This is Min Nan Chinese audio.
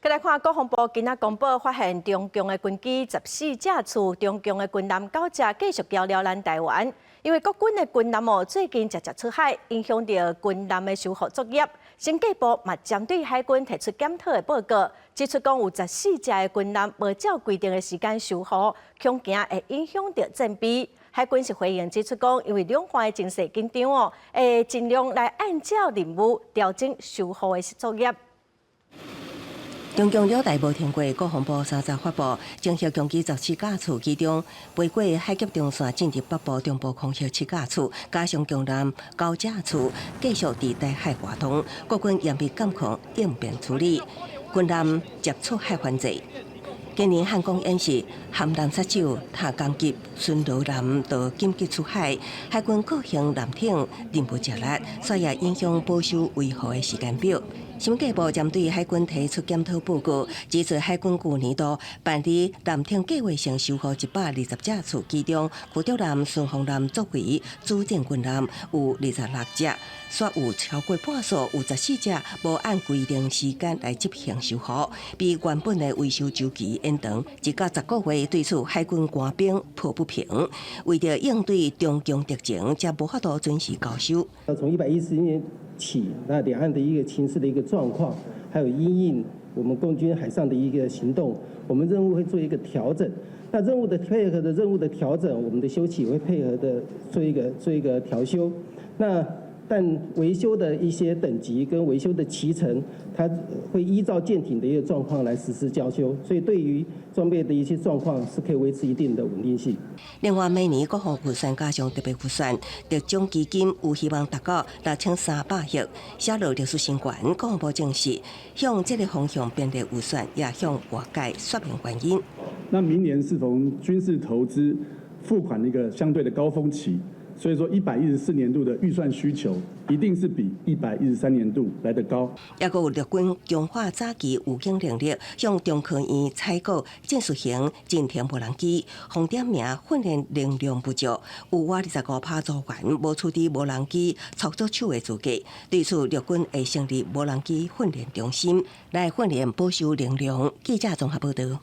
來看國防部今仔公布，發現中共的軍機十四架次，中共的軍艦九隻繼續攪擾咱台灣。因為國軍的軍艦哦，最近常常出海，影響著軍艦的修護作業。經濟部嘛針對海軍提出檢討的報告，指出講有十四隻的軍艦無照規定的時間修護，恐驚會影響著戰備。海軍是回應指出講，因為兩岸的情勢緊張哦，會盡量來按照任務調整修護的作業。中共繞台無停過，國防部三十發布，偵獲共機十七架次，其中飛過海峽中線進入北部、中部空域七架次，加上強艦九架次，繼續佇台海活動。國軍嚴密監控，應變處理，軍艦接觸海犯罪。今年漢光演習，艦艦殺手塔江級巡邏艦都緊急出海，海軍各型艦艇任務吃力，所以也影響保修維護的時間表。經濟部針對海軍提出檢討報告，指出海軍舊年度辦理艦艇計劃性修護120架次，其中驅逐艦、巡防艦作為主戰軍艦有26隻，煞有超過半數有十四隻無按規定時間來執行修護，比原本的維修週期延長1到10個月。對此，海軍官兵抱不平，為著應對中共敵情，才無法度準時交修。從114年起，那兩岸的一個情勢的一個狀況，還有因應我們共軍海上的一個行動，我們任務會做一個調整。那任務的配合的任務的調整，我們的修期會配合的做一個調修。那但維修的一些等級跟維修的期程，它會依照艦艇的一個狀況來實施交修，所以對於裝備的一些狀況是可以維持一定的穩定性。另外，每年國防預算加上特別預算，特種基金有希望達到6300億，寫落歷史新高。國防部證實，向這個方向編列預算，也向外界說明原因。那明年適逢軍事投資付款的一個相對的高峰期。所以說，114年度的預算需求一定是比113年度來得高。抑閣有陸軍強化早期預警能力，向中科院採購戰術型偵聽無人機，紅點名訓練能量不足，有外25%組員無取得無人機操作手的資格。對此，陸軍會成立無人機訓練中心來訓練保守能量。記者綜合報道。